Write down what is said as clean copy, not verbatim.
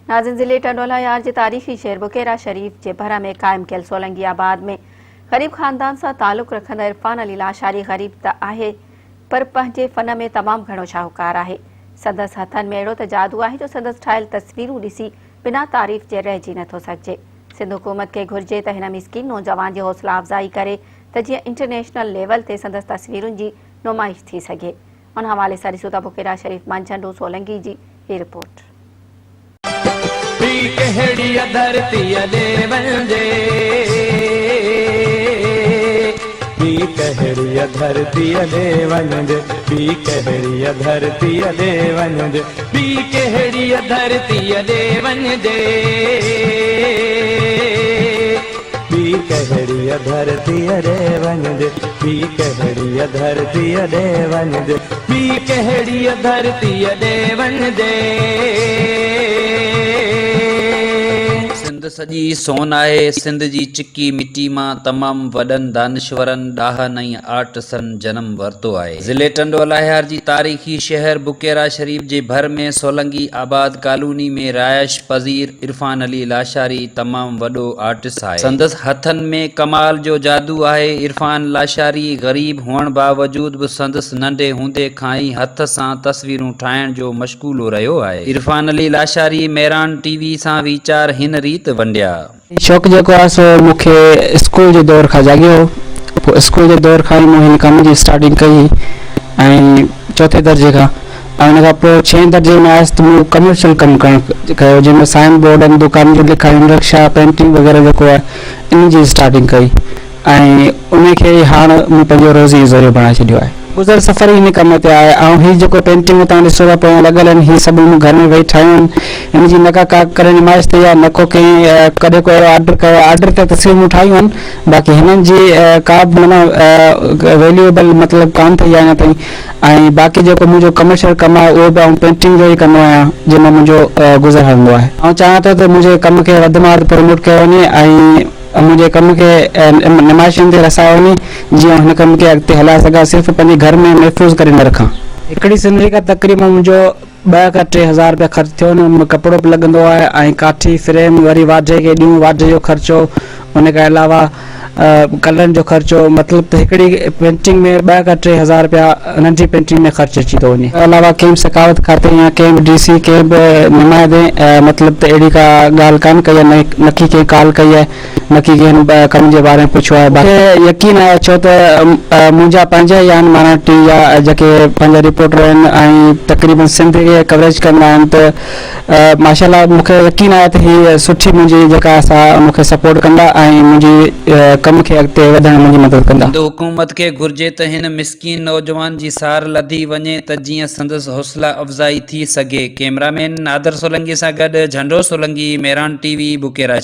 ناظم ضلعي ٽنڊوالهيار جي تاريخي شهر بڪيرا شريف جي ڀر ۾ قائم ڪيل سولنگي آباد ۾ غريب خاندان سان تعلق رکندڙ عرفان علي لاشاري غريب ته آهي پر پنهنجي فن ۾ تمام گهڻو شاهوڪار آهي. سندس هٿن ۾ اهڙو ته جادو آهي جو سندس ٺاهيل تصويرون ڏسي بنا تعريف جي رهجي نٿو سگهجي. سنڌ حڪومت کي گهرجي ته هن مسڪين نوجوان جي حوصلا افزائي ڪري ته جيئن انٽرنيشنل ليول تي سندس تصويرن جي نمائش ٿي سگهي. ان حوالي سان ڏسون ٿا بڪيرا شريف مان جهنڊو سولنگي جي هي رپورٽ. ٻي ڪهڙيء ڌرتيء ڏي وڃجي، ٻي ڪهڙيء ڌرتيء ڏي وڃجي، ٻي ڪهڙيء ڌرتيء ڏي وڃجي، ٻي ڪهڙيء ڌرتيء ڏي وڃجي، ٻي ڪهڙيء ڌرتيء ڏي وڃجي، ٻي ڪهڙيء ڌرتيء ڏي وڃجي. ٻي ڪهڙيء ڌرتيء ڏي وڃجي. سنڌ سڄي سون آهي. سنڌ جي چڪي مٽي مان تمام وڏن دانشورن، ڏاهن ۽ آرٽسن جنم ورتو آهي. ضلعي ٽنڊو الهيار جي تاريخي شهر بڪيرا شريف جي ڀر ۾ سولنگي آباد ڪالوني ۾ رهائش پذير عرفان علي لاشاري تمام وڏو آرٽس آهي. سندس هٿن ۾ ڪمال جو جادو آهي. عرفان لاشاري غريب هئڻ باوجود به سندس ننڍي هوندي کان ئي هٿ سان تصويرون ٺاهڻ جو مشغولو رهيو آهي. عرفان علي لاشاري مهراڻ ٽي وي سان ويچار هن ريت ونڊيا. شوق جيڪو آهي سو مون کي اسڪول جي دور کان جاڳيو هو. پوء اسڪول جي دور کان ئي مون هن ڪم جي اسٽارٽنگ ڪئي هئي ۽ چوٿين درجي کان ۽ ان کان پوء ڇهين درجي ۾ آيس ته مون ڪمرشل ڪم ڪرڻ ڪيو جنهن ۾ سائن بورڊ ۽ دڪانن جون لکايون رڪشا پينٽنگ وغيره جيڪو آهي ان جي اسٽارٽنگ ڪئي ۽ ان کي ئي هاڻ مون پنهنجو روزي جو ذريعو بڻائي ڇڏيو آهي. گذر سفر ئي هن ڪم تي آهي ۽ هي جيڪو پينٽنگون توهان ڏسو ٿا پويان لڳل آهن هي سڀ مون گهر ۾ ويهي ٺاهيون آهن ان جي نه ڪا ڪا ڪڏهن نمائش ٿي آهي نه ڪو ڪنهن ڪڏهن ڪو اهڙو آرڊر ڪيو آهي آرڊر تي تصويرون مون ٺاهيون آهن باقي هنن جي ڪا به معنيٰ ويليوبل مطلب ڪانه ٿي آهي اڃا تائين ۽ باقي جيڪو منهنجو ڪمرشل ڪم آهي اهو به آئون پينٽنگ جو ئي ڪندو آهيان جنهن مان منهنجو گذر هلندو آهي. آئون چاهيان ٿو ته منهنجي ڪم کي وڌ مان وڌ پروموٽ ڪيو وڃي ۽ منهنجي ڪم کي نمائشن تي رسايو وڃي جيئن آئون هن ڪم کي اڳتي هلائي سگهان صرف پنهنجي گهر ۾ محفوظ ڪري نه رکان. هڪڙي سينري کان تقريبا منهنجو 2 کان 3000 رپيا خرچ ٿيو وڃي ان ۾ ڪپڙو به لڳندو آهي ۽ ڪاٺي فريم وري واڍي کي ڏيون واڍي جو خرچو ان کان علاوه ڪلرن جو خرچو مطلب ته هڪڙي پينٽنگ ۾ 2 کان 3000 رپيا ننڍي پينٽنگ ۾ خرچ اچي ٿو وڃي. علاوه ڪنهن به ثقافت کاتي يا ڪنهن به ڊي سي ڪنهن به نمائندي مطلب ته اهڙي ڪا ڳالهه ڪانه ڪئي آهي نه ڪي ڪنهن ڪال ڪئي آهي نه ڪي ڪنهن ڪم جي باري ۾ پڇيو آهي باقي يقين آهي ڇو ته منهنجا پنهنجا ئي آهن معنيٰ ٽي يا جيڪي پنهنجا رپورٽر آهن ۽ تقريبن سنڌ کي ڪوريج ڪندا آهن ته ماشاء الله مون کي يقين آهي ته هي سٺي منهنجي جيڪا سا مون کي سپورٽ ڪندا ۽ منهنجي ڪم کي اڳتي وڌڻ ۾ منهنجي مدد ڪندا. سنڌ حڪومت کي گهرجي ته هن مسڪين نوجوان جي سار لڌي وڃي ته جيئن سندس حوصلا افزائي ٿي سگهي. ڪئميرا مين نادر سولنگي سان گڏ جهنڊو سولنگي، مهراڻ ٽي وي، بڪيرا.